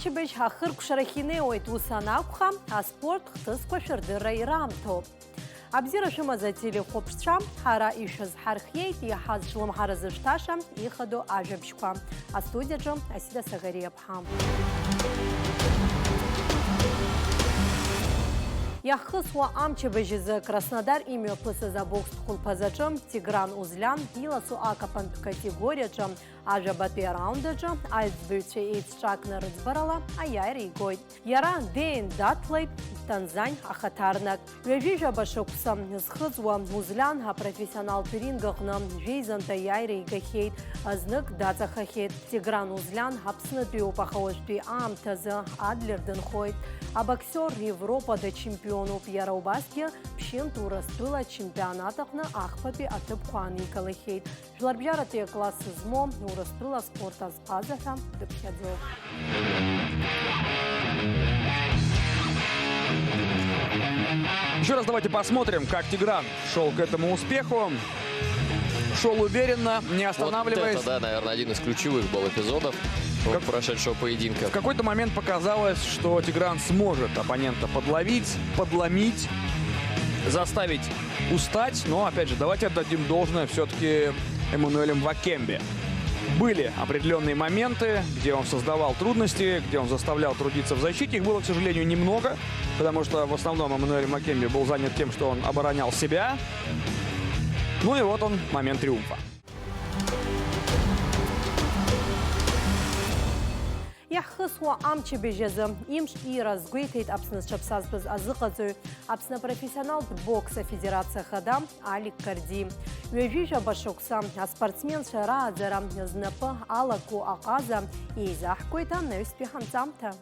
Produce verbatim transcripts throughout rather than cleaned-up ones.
Амчыбжь ахыркәшарахь инеиуеит, ус анакәха, аспорт хҭысқәа шәырдырра ираамҭоуп. Абзиара шәымаз ателехәаԥшцәа, ҳара ишәызҳархиеит, иҳазҿлымҳара зышәҭаша ихадоу ажәабжьқәа. Астудиаҿы Асида Сагариаԥҳа. Иаҳхысуа амчыбжь азы Краснодар имҩаԥысыз абокстә хәылԥазаҿы Тигран Узлиан иласу акапантә категориаҿы ажәабатәи араунд аҿы аиҵбыҩцәа еицҿакны рыӡбарала аиааира игоит. Иара деиндаҭлеит Танзань ахаҭарнак. Ҩажәи жәаба шықәса зхыҵуа Узлиан апрофессионалтә ринг аҟны жәеизантә аиааира игахьеит, знык даҵахахьеит. Тигран Узлиан Аԥснытәиуп, аха уажәтәи аамҭазы Адлер дынхоит. Абоксиор Европа дачемпионуп, иара убасгьы ԥшьынтә Урыстәыла ачемпионат аҟны ахԥатәи аҭыԥқәа аанигалахьеит. Жәларбжьаратәи акласс змоу Урыстәыла аспорт азҟаза ҳәа дыԥхьаӡоуп. Еще раз давайте посмотрим, как Тигран шел к этому успеху. Шел уверенно, не останавливаясь. Вот это, да, наверное, один из ключевых был эпизодов, как, прошедшего поединка. В какой-то момент показалось, что Тигран сможет оппонента подловить, подломить, заставить устать, но, опять же, давайте отдадим должное все-таки Эммануэлю Мвакембе. Были определенные моменты, где он создавал трудности, где он заставлял трудиться в защите. Их было, к сожалению, немного, потому что в основном Эммануэль Мвакембе был занят тем, что он оборонял себя. Ну и вот он, момент триумфа. Иаҳхысуа амчыбжь азы имш иира азгәеиҭеит Аԥсны зҽаԥсазтәыз азыҟаҵаҩ, Аԥсны апрофессионалтә бокс афедерациа ахада Алик Карди. Ҩажәи жәаба шықәса аспортсменцәа рааӡара знапы алаку аҟаза еизаҳкуеит анаҩстәи ҳанҵамҭа.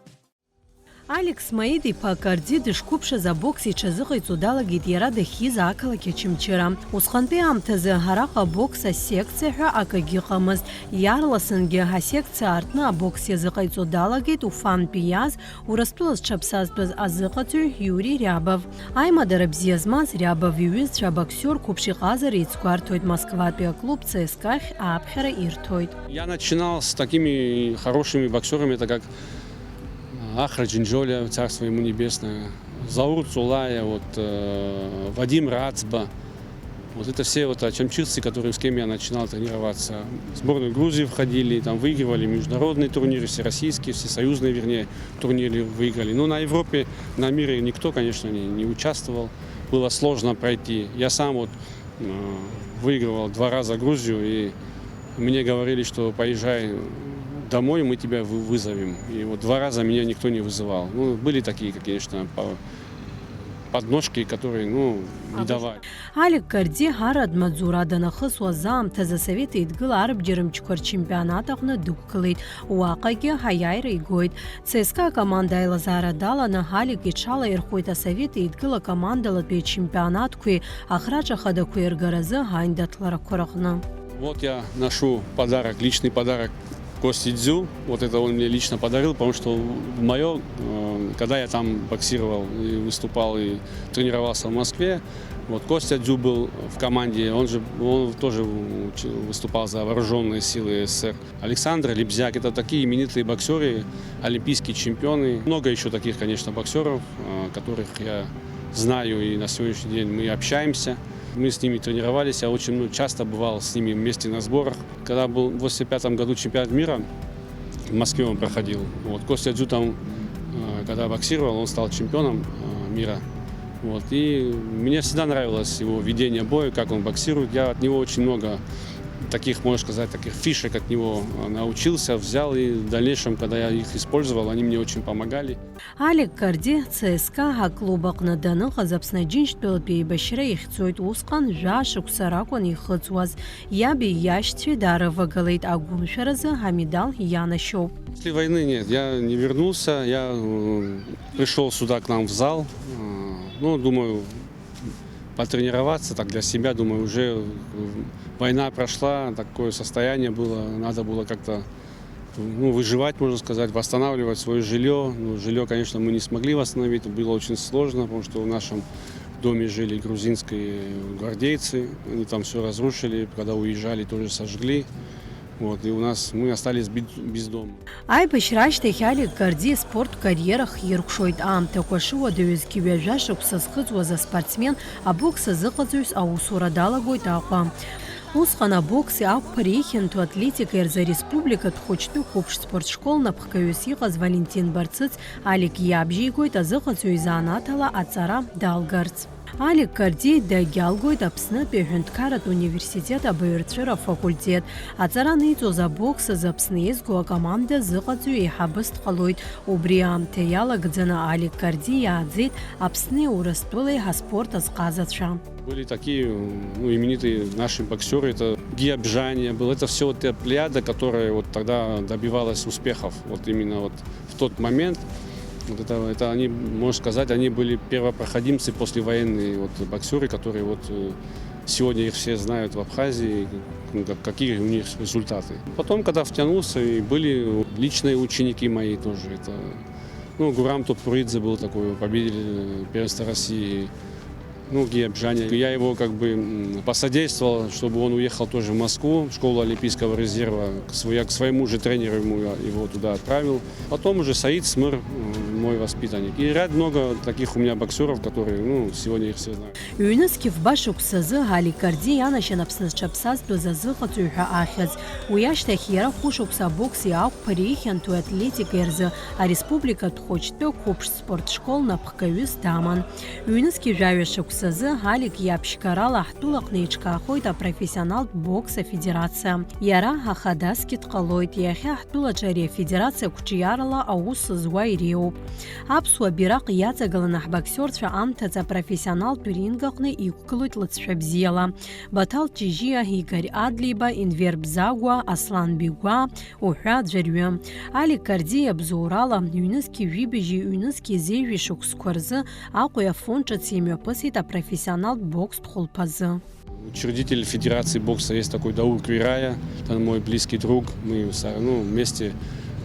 Алик Смаид-иԥа Карди дышқәыԥшыз абокс иҽазыҟаиҵо далагеит иара дахьиз ақалақь Очамчыра. Усҟантәи аамҭазы араҟа абокс асекциа ҳәа акагьы ыҟамызт. Иаарласынгьы асекциа аартны абокс иазыҟаиҵо далагеит Уфантәи иааз Урыстәыла зҽаԥсазтәыз азыҟаҵаҩ Иури Рябов. Аимадара бзиа змаз Рябов иҩызцәа абоксиор қәыԥш иҟазара еицгәарҭоит, Москватәи аклуб Ц С К ахь ааԥхьара ирҭоит. Я начинал с такими хорошими боксерами, это как Ахра Джинджоля, царство ему небесное, Заур Цулая, вот, э, Вадим Рацба. Вот это все вот очамчирцы, которые, с кем я начинал тренироваться. В сборную Грузии входили, там выигрывали международные турниры, всероссийские, всесоюзные, вернее, турниры выиграли. Ну, на Европе, на мире никто, конечно, не, не участвовал. Было сложно пройти. Я сам вот, э, выигрывал два раза Грузию, и мне говорили, что поезжай домой, мы тебя вы-, вызовем. И вот два раза меня никто не вызывал. Ну, были такие, конечно, по-, подножки, которые, ну, не давали. Алик Карди арратә маҵзура данахысуаз аамҭазы Асовет Еидгыла арбџьармчқәа рчемпионат аҟны дықәгылеит. Уаҟагьы аиааира игоит. Ц С К акоманда аилазаара даланы, Алик иҽалаирхәуеит Асовет Еидгыла командалатәи ачемпионатқәеи ахраҿа хадақәеи ргаразы аиндаҭларақәа рҟны. Вот я ношу подарок, личный подарок Кости Дзю. Вот это он мне лично подарил, потому что в моё, э, когда я там боксировал и выступал, и тренировался в Москве, вот Костя Дзю был в команде, он же, он тоже уч-, выступал за вооружённые силы С С С Р. Александр Лебзяк, это такие именитые боксёры, олимпийские чемпионы. Много ещё таких, конечно, боксёров, э, которых я знаю и на сегодняшний день мы общаемся. Мы с ними тренировались, я очень, ну, часто бывал с ними вместе на сборах. Когда был в восемьдесят пятом году чемпионат мира, в Москве он проходил. Вот, Костя Дзю там, э, когда боксировал, он стал чемпионом, э, мира. Вот, и мне всегда нравилось его ведение боя, как он боксирует. Я от него очень много таких, можно сказать, таких фишек от него, э, научился, взял, и в дальнейшем, когда я их использовал, они мне очень помогали. Алик Карди Ц С К аклуб аҟны даныҟаз Аԥсны Аџьынџьтәылатәи еибашьра ихьӡоит, усҟан жәа шықәса ракәын ихыҵуаз. Иаби иашьцәеи даарывагылеит, агәымшәаразы амедал ианашьоуп. После войны нет, я не вернулся, я, э, пришёл сюда к нам в зал, э, ну, думаю, потренироваться так для себя, думаю, уже, э, война прошла, такое состояние было, надо было как-то, ну, выживать, можно сказать, восстанавливать своё жильё. Ну, жильё, конечно, мы не смогли восстановить, было очень сложно, потому что в нашем доме жили грузинские гвардейцы, они там всё разрушили, когда уезжали, тоже сожгли. Вот, и у нас мы остались без, без дома. Аибашьра ашьҭахь Алик Карди аспорттә кариера хиркәшоит. Аамҭақәа шыуадаҩызгьы, ҩажәа шықәса зхыҵуаз аспортсмен абокс азыҟаҵаҩыс аусура далагоит Аҟәа. Усҟан абокси ақәԥареи ихьанҭоу атлетикеи рзы ареспубликатә хәыҷтәы қәыԥш спортшкол напхгаҩыс иҟаз Валентин Барцыц Алик иабжьеигоит азыҟаҵаҩ изанааҭ ала аҵара далгарц. Алик Карди дагьалгоит Аԥснытәи аҳәынҭқарратә университет абаҩрцәыра афакультет. Аҵара аниҵоз абокс азы Аԥсны еизго акоманда азыҟаҵаҩ еиҳабыс дҟалоит. Убри аамҭа иалагӡаны Алик Карди иааӡеит Аԥсни Урыстәылеи аспорт азҟазацәа. Были такие, ну, именитые наши боксеры, это Гия Бжания был, это все вот та плеяда, которая вот тогда добивалась успехов, вот именно вот в тот момент. Вот это, это они, можно сказать, они были первопроходимцы послевоенные вот боксеры, которые вот э, сегодня их все знают в Абхазии, ну, как- какие у них результаты. Потом, когда втянулся, и были личные ученики мои тоже, это, ну, Гурам Топуридзе был такой, победитель э, первенства России. Ну, Гия Бжаня, я его как бы м, посодействовал, чтобы он уехал тоже в Москву, в школу Олимпийского резерва. К, своя, к своему же тренеру ему я его туда отправил. Потом уже Саид Смыр, м, мой воспитанник. И ряд много таких у меня боксеров, которые, ну, сегодня их все знают. Ҩнызқь фба шықәсазы Алик Карди ианашьан Аԥсны зҽаԥсазтәыз азыҟаҵаҩ ҳәа ахьӡ. Уи ашьҭахь иара хәышықәса абокси ақәԥареи ихьанҭоу атлетикеи рзы ареспубликатә хәыҷтәы қәыԥш спорт школ напхгаҩыс даман. Ҩнызқь жәаҩа шықәсазы Алик иаԥшьгарала ҳтәылаҟны еиҿкаахоит апрофессионалтә бокс афедерациа. Иара ахадасгьы дҟалоит, иахьа ҳтәылаҿы ари афедерациа қәҿиарала аус зуа иреиуоуп. Аԥсуа бираҟ иаҵагыланы ҳбоксиорцәа амҭаӡа апрофессионалтә ринг аҟны иқәгылоит лыҵшәа бзиала. Баҭал Ҷыжьиа, Игорь Адлеиба, Енвер Бзагәа, Аслан Бигәаа, уҳәа аӡәырҩы. Алик Карди абзоурала, ҩнызқьи жәибжьи, ҩнызқьи зеижәи шықәсқәа рзы Аҟәеи Афон ҿыц имҩаԥысит апрофессионалтә бокстә хәылԥазы. Учредитель Федерации бокса есть такой Даур Квирая, это мой близкий друг. Мы со- ну, вместе,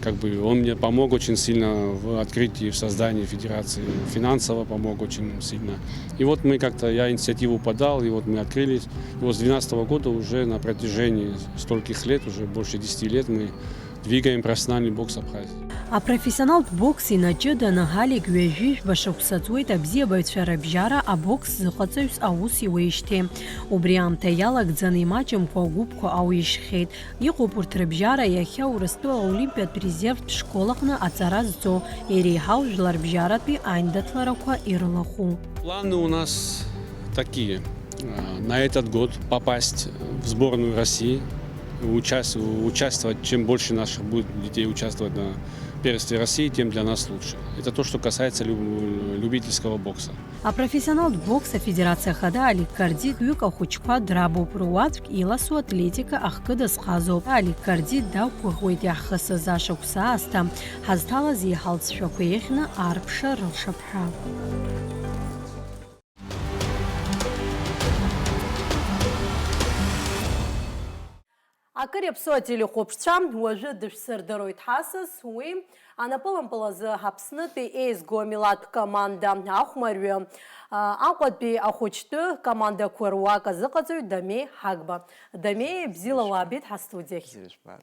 как бы, он мне помог очень сильно в открытии, в создании федерации, финансово помог очень сильно. И вот мы как-то, я инициативу подал, и вот мы открылись. И вот с двенадцатого года уже на протяжении стольких лет, уже больше десяти лет мы двигаем профессиональный бокс Абхазии. Апрофессионалтә бокс инаҷыданы Алик ҩажәи жәба шықәса ҵуеит абзиабаҩцәа рыбжьара абокс зыҟаҵаҩс аус иуеижьҭеи. Убри аамҭа иалагӡаны имаҷымкәа агәыԥқәа ауишьхьеит. Иҟоуп урҭ рыбжьара иахьа Урыстәыла аолимпиатә резервтә школ аҟны аҵара зҵо, иреиҳау жәларбжьаратәи аиндаҭларақәа ирылахәу. Планы у нас такие. А, На этот год попасть в сборную России, участ- участвовать, чем больше наших будет детей участвовать на первенстве России, тем для нас лучше. Это то, что касается лю- любительского бокса. Апрофессионалтә бокс афедерациа ахада Алик Карди ҩык ахәыҷқәа драбуп, руаӡәк иласу атлетика ахкы дазҟазоуп. Алик Карди дақәгәыӷуеит иаҳхысыз ашықәс аасҭа, ҳазҭалаз иҳалҵшәақәа еиӷьны арԥша рылшап ҳәа. Акыр иаԥсоу ателехәаԥшцәа уажәы дышәсырдыруеит ҳасас, уи анапылампыл азы Аԥснытәи еизго амилаҭтә команда ахәмарҩы, а, Аҟәатәи ахәыҷтәы командақәа руак азыҟаҵаҩ Дамеи Ҳагба. Дамеи, бзиала уаабеит ҳастудиахь. Бзиа жәбап.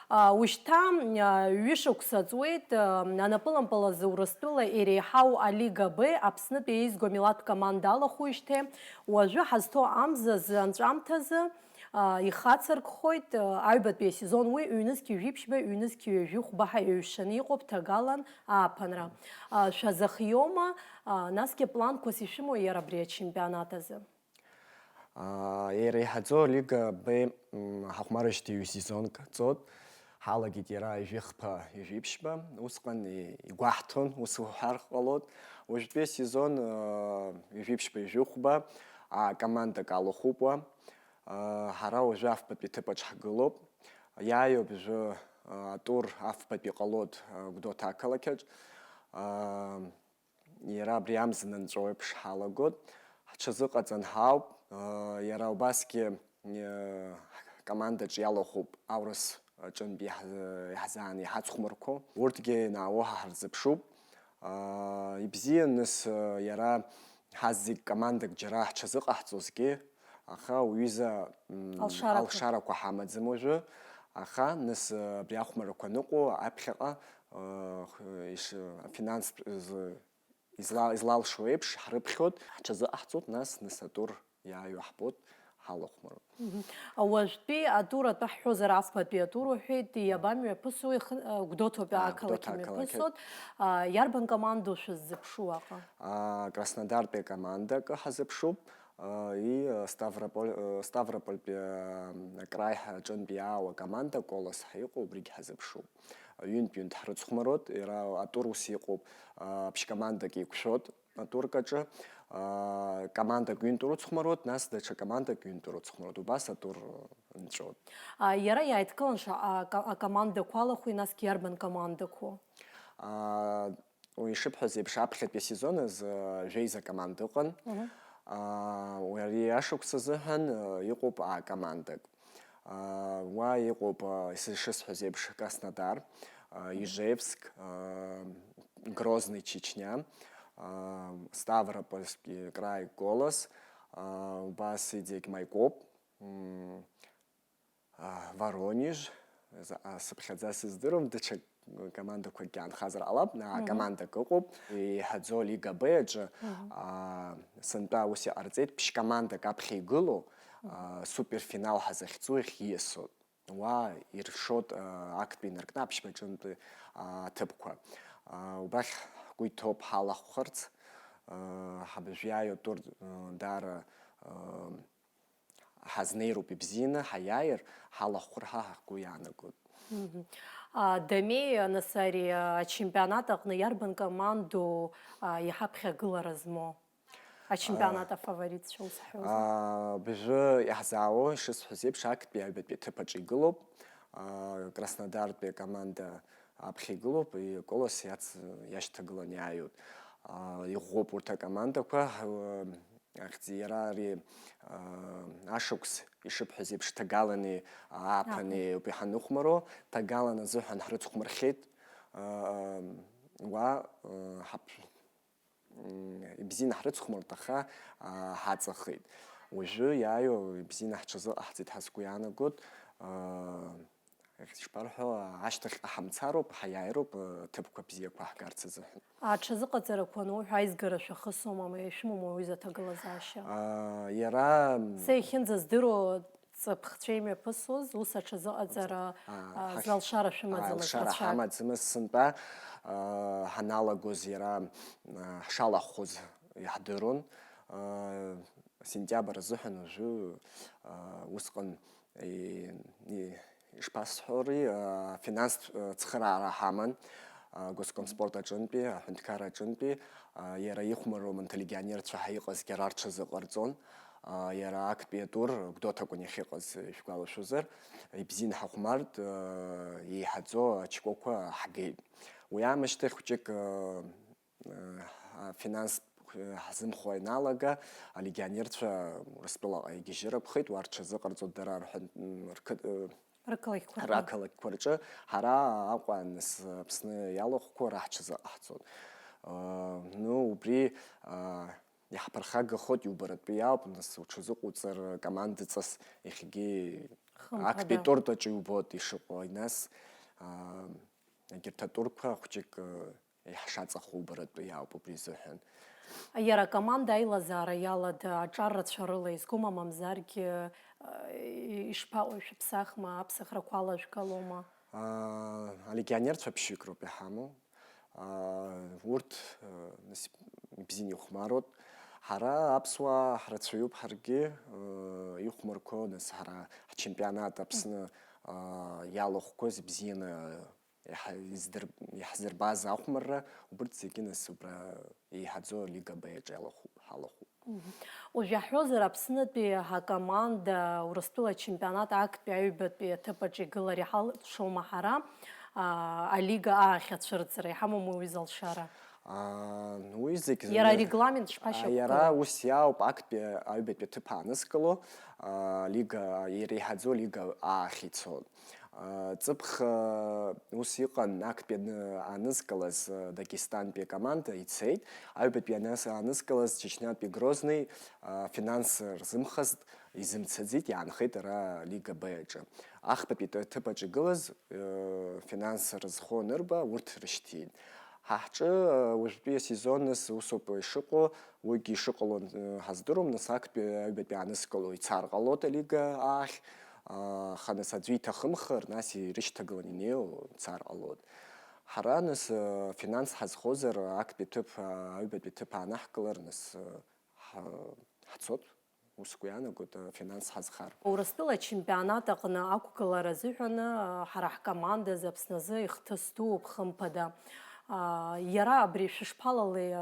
А, ушьҭа, а, ҩышықәса ҵуеит, а, анапылампыл азы Урыстәыла иреиҳау Алига Б Аԥснытәи еизго амилаҭтә команда алахәыжьҭеи, уажәы ҳазҭоу амзазы анҵәамҭазы, а, ихацыркхоит, а, аҩбатәи асезон уи ҩнызқьи жәиԥшьба, ҩнызқьи ҩажәи хәба ҳәа еиҩшаны иҟоуп ҭагалан ааԥынра. А, шәазыхиоума, а, насгьы планқәас ишәымоу иара абри ачемпионат азы? А, иреиҳаӡоу алига Б, м, ҳахәмарыжьҭеи ҩ-сезонк ҵот. Ҳалагеит иара ҩажәи хԥа, ҩажәи ԥшьба. Усҟан и-, игәаҳҭон, ус уҳәар ҟалоит. Уажәтәи асезон, а, ҩажәи ԥшьба, ҩажәи хәба, а, командак алахәуп уа. А, ҳара уажәы афбатәи ҭыԥаҿ ҳгылоуп. Иааиуеи жәы, а, атур афбатәи ҟалоит, а, Гәдоуҭа ақалақьаҿ. А, Иара абри амза нанҵәо еиԥш ҳалагоит. Ҳҽазыҟаҵан ҳаауп. Иара убасгьы ҳкомандаҿ иалахәуп аурыс аҿынтә иаҳ-, иаҳзааны иҳацхәмарқәоу. Урҭгьы наауо ҳа ҳарзыԥшуп. Ибзиан, нас, иара ҳазегь командак џьара ҳҽазыҟаҳҵозгьы, аха уҩыза, м, Алшарақәа. Алшарақәа ҳамаӡам уажәы. Аха, нас, абри ахәмаррақәа аныҟоу аԥхьаҟа, э, иш-, афинанстә зы-, изла-, излалшо еиԥш, ҳрыԥхьоит, ҳҽазыҟаҳҵоит, нас, нас атур иааиуа ҳбоит, ҳалахәмароуп. Мгм. Уажәтәи атур атәы ҳҳәозар, афбатәи атур уҳәеит, иабамҩаԥысуеи, хы-, э, Гәдоуҭатәи А, ақалақь Гәдоуҭа ақалақь. Имҩаԥысуеит. А, иарбан командоу шәыззыԥшу уаҟа? А, Краснодартәи акоманда акы ҳазыԥшуп. И, э, Ставрополь, э, Ставропольтәи, э, акраи ҳаҿынтә иаау акоманда Колос ҳәа иҟоу, убригь ҳазыԥшуп. Ҩынтә-ҩынтә ҳрыцхәмаруеит, иара атур ус иҟоуп, э, ԥшь-командак еиқәшәоит атурк аҿы, э, командак ҩынтә урыцхәмаруеит, нас даҽа командак ҩынтә урыцхәмаруеит, убас атур, э, нҵәоит. А, иара иааидкылан шаҟа ака-, акомандақәа алахәи, насгьы иарбан командақәоу? А, Уи ишыбҳәаз еиԥш, аԥхьатәи асезон азы жәеиза команда ыҟан. Мгм. Аа, уи ари ашықәс азыҳәан, э, иҟоуп А командак. Аа, уа иҟоуп, э, ис-, ишысҳәаз еиԥш, Краснодар, э, Мгм. Ижевск, э, Грозный, Чечня, э, Ставропольский край, Колос, э, убас иҵегь Маикоп, м, а, Воронеж, за-, а, сыԥхьаӡа сыздыруам, даҽа командақәакгьы аанхазар ҟалап, на, Мгм. Командак ыҟоуп, еиҳаӡоу Лига Б аҿы, Мгм. а, сынтәа ус иҟарҵеит, ԥшь-командак аԥхьа игылоу, а, суперфинал ҳазыхьӡу ахь ииасуеит. Уа иршоит, а, актәи инаркны аԥшьбаҿынтәи, а, аҭыԥқәа. А, убахь ҳгәы иҭоуп ҳалахәхарц, а, ҳабжә иааиуа тур, а, даара, а, ҳазнеироуп ибзианы, ҳаиааир, ҳалахәхар ҳәа ҳгәы иаанагоит. Мгм. А, Дамеи, нас ари, а, ачемпионат аҟны иарбан командоу, а, иаҳа ԥхьагылара змоу? Ачемпионат А, афаворитцәа узҳәозар? А, быжәы иаҳзаауа, ишысҳәаз еиԥш, актәи аҩбатәи аҭыԥ аҿы игылоуп. А, Краснодартәи акоманда аԥхьа игылоуп, и-, Колос иац-, иашьҭагылан иааиуеит. А, иӷәӷәоуп урҭ акомандақәа. Ахьӡ иара ари, а, ашықәс ишыбҳәаз еиԥш, ҭагалани ааԥыни Ааԥын. Ауп иҳаныхәмароу, ҭагалан азыҳәан ҳрыцхәмархьеит, а, а, уа, а, ҳаԥ-, м, ибзианы ҳрыцхәмарт, аха, а, ҳаҵахеит. Уажәы иааиуа ибзианы ҳҽазыҟаҳҵеит ҳәа сгәы иаанагоит, а, Ишԥарҳәо, ашьҭахьҟа ҳамцароуп, ҳаиааироуп, ҭыԥқәа бзиақәа ҳгарц азыҳәан. Аҽазыҟаҵарақәа ануҳәа, аизгара шәахысуама, ишәымоума уаҩы изы аҭагылазаашьа? Аа, иара, м, Са иахьынӡаздыруа, ҵыԥхцәа имҩаԥысуаз, ус аҽазыҟаҵара, Аа, аа, ҳахь-, залшара шәымаӡамызт, алшара рацәак? Ҳамаӡамызт сынтәа, аа, ҳаналагоз иара, аа, ҳшалахәхоз иаҳдыруан. Аа, сентиабр азыҳәан уажәы, аа, усҟан И-, и-, ишԥасҳәари, а, финанстә, а, цхыраара ҳаман, а, Госкомспорт аҿынтәи, аҳәынҭқарра аҿынтәи, а, иара ихәмаруа анҭ алегионерцәа ҳәа иҟазгьы ара рҽазыҟарҵон. А, иара актәи атур Гәдоуҭа акәын иахьыҟаз, ишәгәалашәозар, ибзианы ҳахәмарт, а, еиҳаӡоу ачкәақәа ҳгеит. Уи аамышьҭахь хәҷык, а, Афинанстә ҳзымхо ианалага, алегионерцәа Урыстәылаҟа игьежьы ракәхеит, уа рҽазыҟарҵо дара рҳәан-, м, рқы-, ы, Рқалақьқәа рҿы. Рақалақьқәа рҿы, ҳара Аҟәа, нас, Аԥсны иалахәқәоу ара ҳҽазыҟаҳҵоит. Ы, ну, убри, а, иаҳԥырхагахоит иубаратәы иаауп, нас уҽазыҟоуҵар, командаҵас иахьагьы Хымԥада. Актәи туртә аҿы иубоит ишыҟоу, нас, а, егьырҭ атурқәа хәҷык, ы, Иаҳшаҵахо убаратәы иаауп убри изыҳәан. Иара акоманда аилазаара иалада, аҿар рацәа рыла изгома, мамзаргьы, э, ишԥаҟоу, ишәыԥсахма, аԥсахрақәа алажәгалома? Аа, алегионерцәа ԥшьҩык роуп иҳамоу. Аа, урҭ, э, нас ибзианы ихәмаруеит. Ҳара аԥсуаа ҳрацәаҩуп ҳаргьы, э, ихәмарқәоу, нас ҳара ҳчемпионат Аԥсны, аа, иалахәқәоз ибзианы иҳа-, издыр-, иаҳзырбаз ахәмарра, убырҭ зегьы нас убра еиҳаӡоу алига Б аҿы иалахәуп, ҳалахәуп. Мгм. Уажә иаҳҳәозар, Аԥснытәи ҳакоманда Урыстәыла ачемпионат актәи аҩбатәи аҭыԥ аҿы игылар иҳалшома ҳара, аа, алига А ахь ацәырҵра, иҳамоума уи залшара? Аа, уи зегь Иара зны-, арегламент шԥашьақәгылоу? Иара ус иаауп, актәи аҩбатәи аҭыԥ аанызкыло, аа, лига, иреиҳаӡоу лига А ахь ицон. Ҵыԥх, ус иҟан, актәи аны-, анызкылаз, Дагестантәи акоманда ицеит, аҩбатәи аныз-, анызкылаз Чечнятәи Грозный, финанс рзымхазт, изымцаӡеит, иаанхеит ара Лига Б аҿы. Ахԥатәи ҭыԥ аҿы игылаз, э, финанс рызхо анырба, урҭ рышьҭит. Ҳа ҳҿы, э, уажәтәи асезон нас усоуп ишыҟоу, уигьы ишыҟало, э, ҳаздыруам, нас актәи аҩбатәи аанызкыло ицар ҟалоит алига ахь, а, аха нас аӡәы иҭахымхар, нас ирышьҭагыланы инеиуа ицар ҟалоит. Ҳара нас, э, финанс ҳазхозар, актәи ҭыԥ, а, аҩбатәи ҭыԥ аанаҳкылар, нас, э, ҳа-, ҳцот. Ус сгәы иаанагоит, финанс ҳазхар. Урыстәыла ачемпионат аҟны ақәгылара азыҳәаны, ҳара ҳкомандаз Аԥсназы ихҭыс дууп, хымԥада. Иара абри шәышԥалалеи,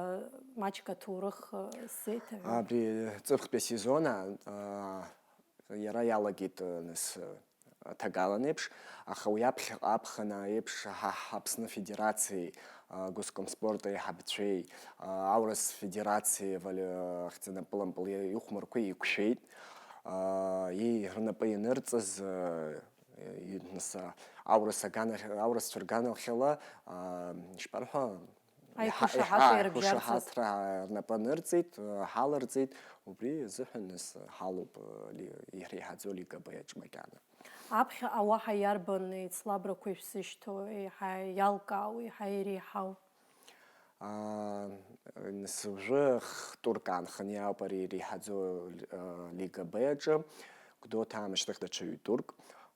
маҷк аҭоурых сзеиҭаҳәа? Абри ҵыԥхтәи асезон, а, иара иалагеит, нас, ҭагалан еиԥш, аха уи аԥхьаҟа аԥхын еиԥш ҳа Аԥсны Федерациеи, а, Госкомспорт аиҳабцәеи, а, аурыс федерациеи вале-, ахьӡ-напылампыл ихәмарқәа еиқәшәеит. А, и-, рнапы ианырҵаз, а, и-, нас, а, аурыс аганахь-, аурысцәа рганахьала, а, ишԥарҳәа, Аиқәшаҳаҭра иҳа-, иа-, рыбжьарҵаз. Аиқәшаҳаҭра рнапы анырҵеит, а, ҳаларҵеит, убри азыҳәан нас ҳалоуп, а, ли-, иреиҳаӡоу Лига Б аҿы макьана. Аԥхьаҟа уаҳа иарбан еицлабрақәа ишәзышьҭоу, еиҳа иалкаау, еиҳа иреиҳау? Аа, нас уажәы х-, турк аанханы иаауп ари иреиҳаӡоу, а, Лига Б аҿы. Гәдоуҭа аамышьҭахь даҽа ҩ-турк.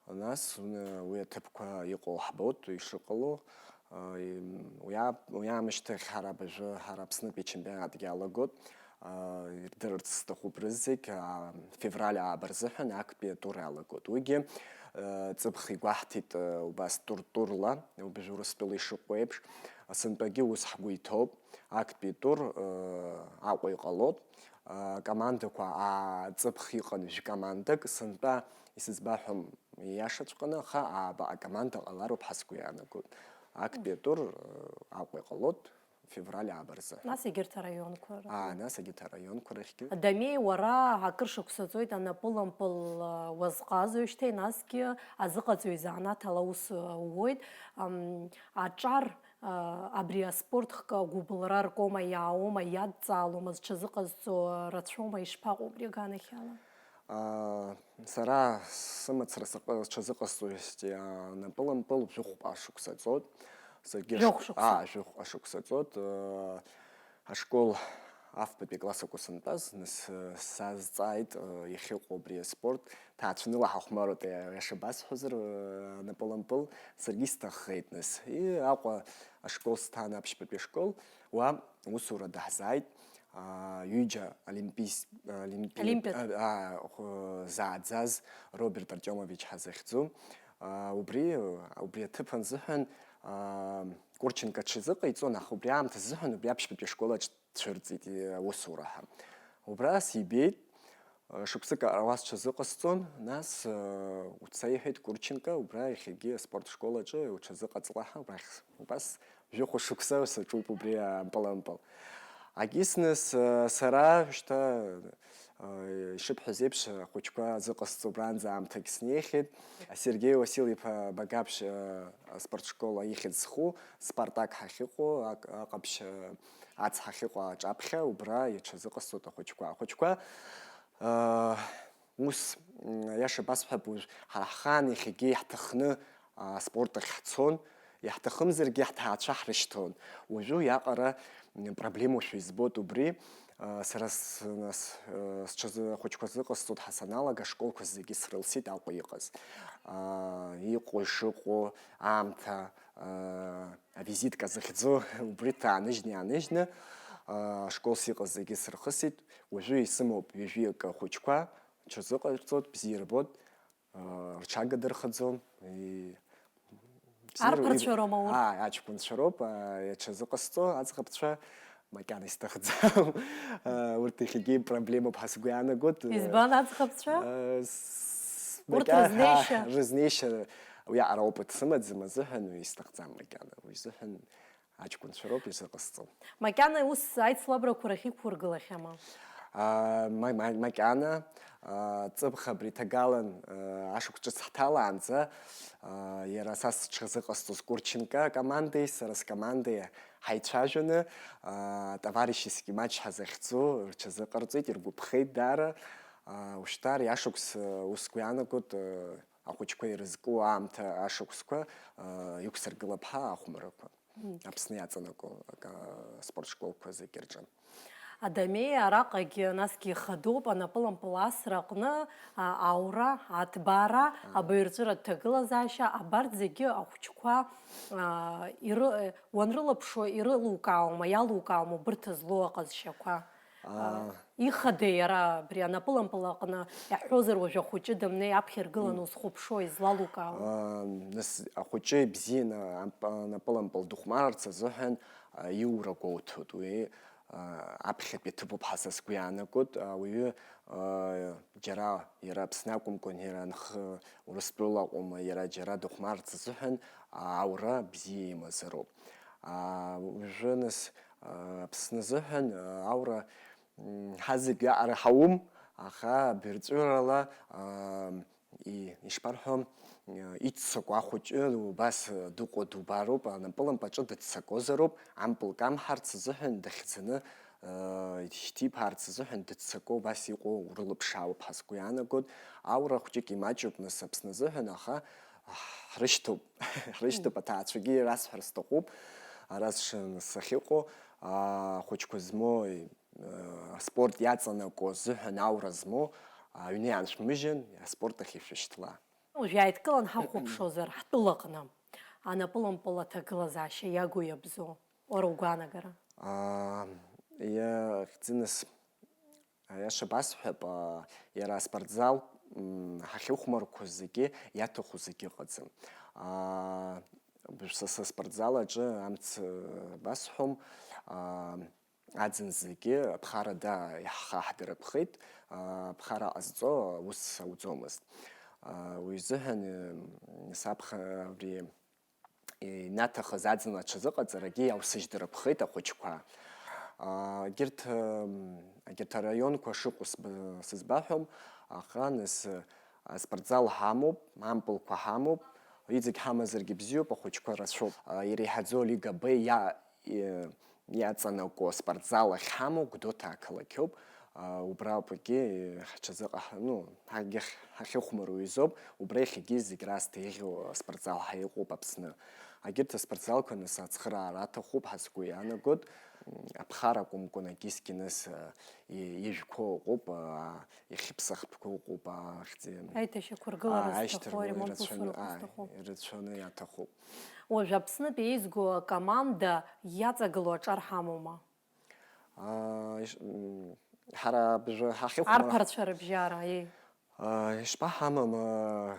Нас, н-, уи аҭыԥқәа иҟоу ҳбоит, ишыҟало. А, им, уи а-, уи аамышьҭахь ҳара абыржәы, ҳара Аԥснытәи ачемпионатгьы алагоит. А, ирдырырц сҭахуп рызегь, а, февраль ааба рзыҳәан актәи атур иалагоит. Уигьы, а, ҵыԥх игәаҳҭеит, а, убас тур-турла, убжа Урыстәыла ишыҟоу еиԥш. Сынтәагьы ус ҳгәы иҭоуп, актәи тур, а, Аҟәа иҟалоит. А, командақәа, а, ҵыԥх иҟан жәкомандак, сынтәа исызбаҳәом ииашаҵәҟьаны, аха ааба акоманда ҟалароуп ҳәа сгәы иаанагоит. Актәи атур, а, Аҟәа иҟалоит. Февраль ааба рзы. Нас егьырҭ араионқәа рахь? Аа, нас егьырҭ араионқәа рахьгьы. Дамеи, уара акыр шықәса ҵуеит анапылампыл, а, уазҟазоижьҭеи, насгьы азыҟаҵаҩ занааҭ ала аус, а, ууоит. Ам, аҿар, а, абри аспорт хкы агәыбылра ркома, иаауома, иадҵаалома, зҽазыҟазҵо рацәоума, ишԥаҟоу убри аганахьала? Аа, сара сымацара саҟ-, сҽазыҟасҵоижьҭеи, аа, напылампыл жәохәҟа шықәса ҵуеит. Саргьы ш-, Жәохә шықәса? Аа, жәохәҟа шықәса ҵуеит. Э, ашкол афбатәи аклассқәа сынтәаз, нас, э, сазҵааит, э, иахьыҟоу абри аспорт, ҭаацәаныла ҳахәмаруеит, э, иаша басҳәозар, э, напылампыл, саргьы исҭаххеит, нас. И Аҟәа ашкол сҭан, аԥшьбатәи ашкол, уа усура даҳзааит. Аа, ҩыџьа олимпийс-, олимпи-, Олимпиад. А, а, хә-, зааӡаз Роберт Артиомович ҳазыхьӡу. Аа, убри, убри аҭыԥ анзыҳәан, аа, Курченко аҽазыҟаиҵон, аха убри аамҭазыҳәан убри аԥшьбатәи ашкол аҿы дцәырҵит, и-, аусура ҳәа. Убра сибеит, а, шықәсык ара уа сҽазыҟасҵон, нас, а, уца, иҳәеит Курченко, убра иахьагьы аспорт школ аҿы уҽазыҟаҵла ҳәа, убрахь с-, убас Жәохә шықәса саҿуп убри ампыл-ампыл. Агьыс нас, а, сара шьҭа, а, ишыбҳәаз еиԥш, ахәыҷқәа зыҟасҵо убранӡа аамҭагь снеихьеит. Сергеи Уасил-иԥа Багаԥшь, а, аспортшкол ихьӡ зху, Спартак ҳахьыҟоу, ак-, Аҟаԥшь, а, ацҳа ахьыҟоу аҿаԥхьа, убра иҽазыҟасҵоит ахәыҷқәа. Ахәыҷқәа, а, Ус, м, аиаша басҳәап, уажә ҳара ҳхаан иахьагьы иаҳҭахны, а, аспорт ахь ҳцон, иаҳҭахымзаргьы ҳҭаацәа ҳрышьҭон. Уажәы уиаҟара, м, проблемоушәа избоит убри. А, сара с-, нас, э, сҽазы-, ахәыҷқәа зыҟасҵоит ҳәа саналага, ашколқәа зегьы срылсит Аҟәа иҟаз. А, иҟоу, ишыҟоу, аамҭа, а, авизитка захьӡу убри ҭааныжьны иааныжьны, а, ашкол сыҟаз зегьы сырхысит. Уажәы исымоуп ҩажәи акы ахәыҷқәа. Ҽазыҟарҵоит, бзиа ирбоит, аа, рҽагадырхаӡом, и-, бзиа Арԥарцәа ру-, роума урҭ? Аа, аҷкәынцәа роуп, аа, иаҽазыҟасҵо аӡӷабцәа макьана исҭахӡам. Аа, урҭ иахьагьы проблемоуп ҳәа сгәы иаанагоит. Избан аӡӷабцәа? Аа, с-, Урҭ макьана, рызнеишьа? Аа, рызнеишьа, уиаҟара опыт сымаӡам азыҳәан, уи исҭахӡам макьана, уи изыҳәан. Аҷкәынцәа роуп изыҟасҵо. Макьана ус аицлабрақәа рахь иқәургылахьама? Аа, ма-, ма-, макьана, аа, ҵыԥх абри ҭагалан, аа, ашықәс ҿыц ҳҭалаанӡа, аа, иара са сҽазыҟасҵоз Курченко акомандеи сара скомандеи ҳаицәажәаны, аа, товарищеский матч ҳазыхьӡу рҽазыҟарҵеит, иргәаԥхеит даара. Ушьҭа ари ашықәс, ус сгәы иаанагоит, ахәыҷқәа ирызку аамҭа ашықәсқәа иқәсыргылап ҳәа ахәмаррақәа. Аԥсны иаҵанакуа аспорт школқәа зегьы рҿы. Адамеи араҟагьы насгьы ихадоуп анапылампыл асра аҟны, а, аура, аҭбаара, абаҩрҵәыратә ҭагылазаашьа, абарҭ зегьы ахәыҷқәа, а, иры-, уанрылаԥшуа ирылукаауама, иалукаауама убырҭ злоу аҟазшьақәа? А, ихадеи иара абри анапылампыл аҟны, иаҳҳәозар, уажә ахәыҷы дымнеи аԥхьа иргыланы узхәаԥшуа, излалукаауа? А, нас ахәыҷы ибзианы амп-, анапылампыл дыхәмарырц азыҳәан, а, иура гәоуҭоит уи. Аԥхьатәи аҭыԥуп ҳәа са сгәы иаанагоит. Ауаҩы, џьара иара Аԥсны акәымкәан, иара анхы Урыстәыла акәым, иара џьара дыхәмарц азыҳәан аура бзиа имазароуп. Уажәы нас, Аԥсны азыҳәан аура, ҳазегь аҟара ҳаум, аха бырҵәырала, и-, ишԥарҳәо, иццакуа ахәыҷы убас дыҟоу дубароуп, анапылампаҿы дыццакуазароуп, ампыл камҳарц азыҳәан дахьӡаны, шьҭиԥаарц азыҳәан дыццакуа убас иҟоу урылыԥшаауп ҳәа сгәы иаанагоит. Аура хәҷык имаҷуп нас Аԥсны азыҳәан, аха ҳрышьҭоуп, ҳрышьҭоуп, аҭаацәагьы расҳәар сҭахуп, ара сшын-, сахьыҟоу, ахәыҷқәа змоу, аспорт иаҵанакуа азыҳәан аура змоу, аҩны иааншәмыжьын, аспорт ахь ишәышьҭла. Уажә иааидкылан ҳахәаԥшуазар, ҳтәылаҟны анапылампыл аҭагылазаашьа иагу иабзоу, уара угәаанагара? Аа, иахьӡыныс, аиаша басҳәап, аа, иара аспортзал, м, ҳахьыхәмарқәоу зегьы иаҭаху зегьы ыҟаӡам. Аа, са, са спортзал аҿы амц, э, басҳәом, аа, Аӡын зегьы аԥхара, да, иаҳхаҳдырԥхеит, аԥхара ҟазҵо аус ауӡомызт. Уи изыҳәан, саԥхьа абри инаҭахыз аӡын аҽазыҟаҵарагьы иаусыжьдырԥхеит ахәыҷқәа. Егьырҭ, егьырҭ араионқәа шыҟоу сб-, сызбаҳәом, аха нас, аспортзал ҳамоуп, ампылқәа ҳамоуп, иҵегь ҳамазаргьы бзиоуп, ахәыҷқәа рацәоуп. Иреиҳаӡоу Лига Б иа-, и-, иаҵанакуа аспортзал ахьҳамоу Гәдоуҭа ақалақьоуп. А, убраҟагьы ҳҽазыҟаҳ-, ну, ҳагьых-, ҳахьыхәмаруа изоуп, убра иахьагьы зегь раасҭа еиӷьу аспортзал ҳәа иҟоуп Аԥсны. Егьырҭ аспортзалқәа нас ацхыраара аҭахуп ҳәа сгәы иаанагоит. М, аԥхара акәымкәан агьысгьы нас, а, и-, ижәқәоу ыҟоуп, а, Иахьыԥсахтәқәа ыҟоуп, ахьӡи-, Аиҭашьақәыргылара аа, зҭаху, аишьҭаргылара аремонт ирацәаны, усурақәа аа, зҭаху. Ирацәаны иаҭахуп. Уажә Аԥснытәи еизго акоманда иаҵагылоу аҿар ҳамоума? Аа, иш-, м, ҳара абжа-, ҳахьыхәмар-, Арԥарцәа рыбжьара, еи. Аа, ишԥаҳамам, аа,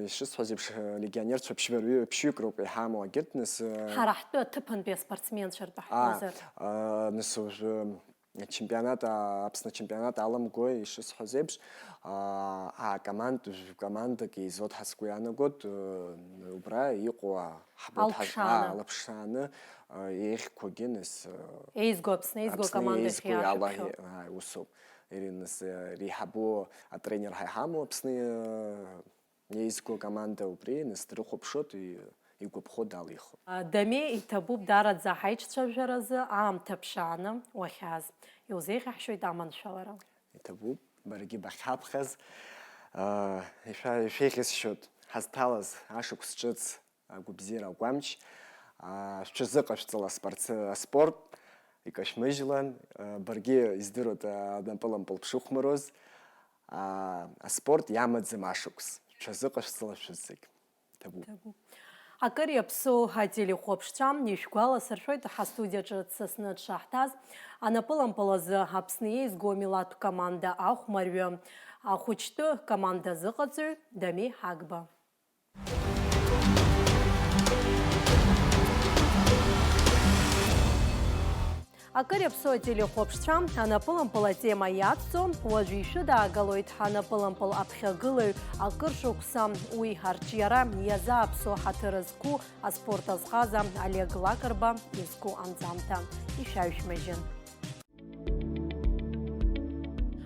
ишысҳәаз еиԥш, легионерцәа ԥшьба-, ҩ-, ԥшьҩык роуп иҳамоу, агьырҭ нас, аа, Ҳара ҳтәы аҭыԥантәи аспортсменцәа ртәы аа, ҳҳәозар. Аа, нас уажәы, Ачемпионат, а, Аԥсны ачемпионат аламгои, ишысҳәаз еиԥш, а, а, команд-, командак еизоит ҳәа сгәы иаанагоит, э, убра иҟоу, а, ҳбоит ҳаз-, Алԥшааны. А, алаԥшааны, а, еиӷьқәагьы нас, э, Еизго Аԥсны, еизго Аԥсны акоманда еизго иала иахьаҳшәыԥхьоу. Ааи, усоуп. Ири нас, э, реиҳабу атренер ҳәа иҳамоу Аԥсны, э, Еизго акоманда убри, нас дрыхәаԥшуеит, и-, игәаԥхо далихуеит. Даме, иҭабуп даараӡа ҳаиҿцәажәаразы аамҭа ԥшааны уахьааз. Иузеиӷьаҳшьоит аманшәалара. Иҭабуп, баргьы бахьҳаԥхьаз. Аа, ишәа-, ишәеиӷьасшьоит ҳазҭалаз ашықәс ҿыц агәабзиара агәамч. Аа, шәҽазыҟашәҵала аспорт, аспорт, икашәмыжьлан, аа, баргьы издыруеит, аа, напылампыл бшыхәмаруаз. Аа, аспорт иамаӡам ашықәс. Шәазыҟашәҵала шәызегь. Ҭабуп. Ҭабуп. Акыр иаԥсоу ателехәаԥшцәа, ишәгәаласыршәоит, ҳастудиаҿы дсасны дшаҳҭаз, анапылампыл азы Аԥсны еизго амилаҭтә команда ахәмарҩы, ахәыҷтәы команда азыҟаҵаҩ Дамеи Ҳагба. Акыр иаԥсоу ателехәаԥшцәа, анапылампыл атема иацҵо, уажә ишәыдаагалоит ҳанапылампыл аԥхьагылаҩ акыр шықәса уи арҿиара иазааԥсо ҳаҭыр зқәу аспорт азҟаза Олег Лакрба изку анҵамҭа. Ишәаҩшәмыжьын.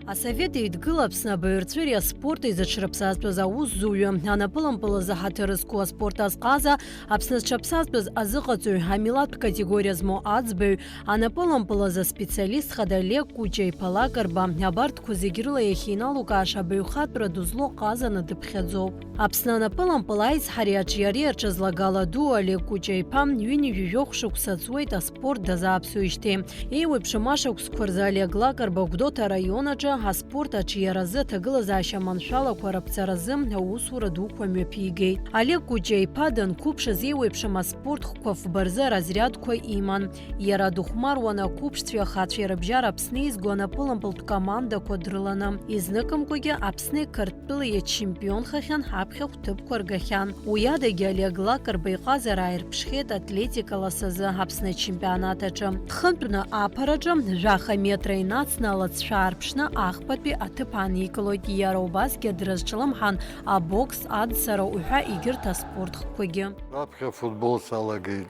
Асовет Еидгыла Аԥсны абаҩрҵәыреи аспорти зыҽрыԥсазтәыз аусзуҩы, анапылампыл азы ҳаҭыр зқәу аспорт азҟаза, Аԥсны зҽаԥсазтәыз азыҟаҵаҩ, амилаҭтә категориа змоу аӡбаҩ, анапылампыл азы специалист хада Олег Кәыҷа-иԥа Лакрба, абарҭқәа зегь рыла иахьиналукааша абаҩхатәра ду злоу ҟазаны дыԥхьаӡоуп. Аԥсны анапылампыл аизҳареи аҿиареи аҿы злагала ду Олег Кәыҷа-иԥа ҩынҩажәи жәохә шықәса ҵуеит аспорт дазааԥсоижьҭеи. Еиуеиԥшым ашықәсқәа рзы Олег Лакрба Гәдоуҭа араион аҿы аспорт аҿиаразы аҭагылазаашьа маншәалақәа раԥҵаразы аусура дуқәа мҩаԥигеит. Олег Кәыҷа-иԥа данқәыԥшыз еиуеиԥшым аспорт хкқәа фба рзы аразрядқәа иман. Иара дыхәмаруан ақәыԥшцәеи ахацәеи рыбжьара Аԥсны еизго анапылампылтә командақәа дрыланы. Изныкымкәагьы Аԥсни Қырҭтәылеи иачемпионхахьан, аԥхьахә ҭыԥқәа ргахьан. Уи адагьы Олег Лакрба иҟазара ааирԥшхьеит атлетика ласазы Аԥсны ачемпионат аҿы. Дхынтәны аԥараҿы жәаха метра инацны алыҵшәа аарԥшны ахԥатәи аҭыԥ ааникылоит, иара убасгьы дрызҿлымҳан абокс, аӡсара уҳәа егьырҭ аспорт хкқәагьы. Раԥхьа афутбол салагеит.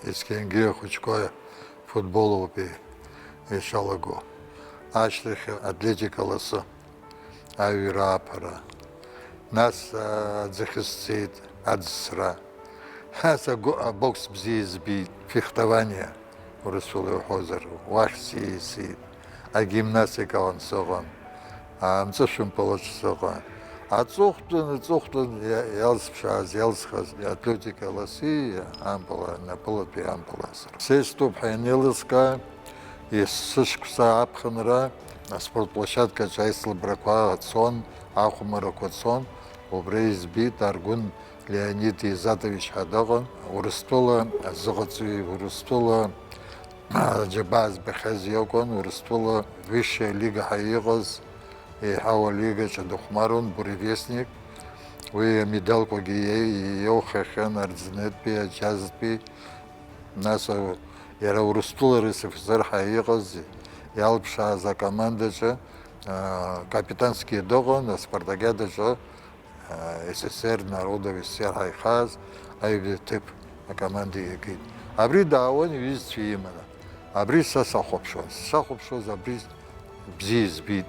Есқьынгьы ахәыҷқәа футболоуп ишалаго. Ашьҭахь атлетика ласы, аҩра аԥара. Нас, а, аӡахьы сцеит, аӡсра. Нас агәы-, абокс бзиа избеит, фехтование, урысула иуҳәозар, уахь сиасит. Агимнастикалан сыҟан, амҵышәымпалаҿ сыҟан. Аҵыхәтәан, аҵыхәтәан иа-, иалсԥшааз, иалсхыз атлетика ласи ампыла, напылатәи ампыласра. Са истәуп ҳәа ианеилыскаа, есышықәса аԥхынра аспорт площадкаҿы аицлабрақәа цон, ахәмарақәа цон, убра избеит Аргәын Леонид Изатович ҳәа дыҟан, Урыстәыла азыҟаҵаҩ, Урыстәыла аџьабаа збахьаз иакәын, Урыстәыла высшая лига ҳәа иҟаз, еиҳау алигаҿы дыхәмаруан, буревестник. Уи амедалқәагьы иеи-, иеиухахьан арӡынытәи, аџьазтәи. Нас, а, иара Урыстәыла РСФСР ҳәа иҟаз, иалԥшааз акомандаҿы, а, капитански дыҟан, аспартакиадаҿы СССР народов СССР ҳаихааз аҩбатәи аҭыԥ акоманда иагеит. Абри даауан иҩызцәа иманы. Абри са сахәаԥшуан. Сахәаԥшуаз абри бзиа избеит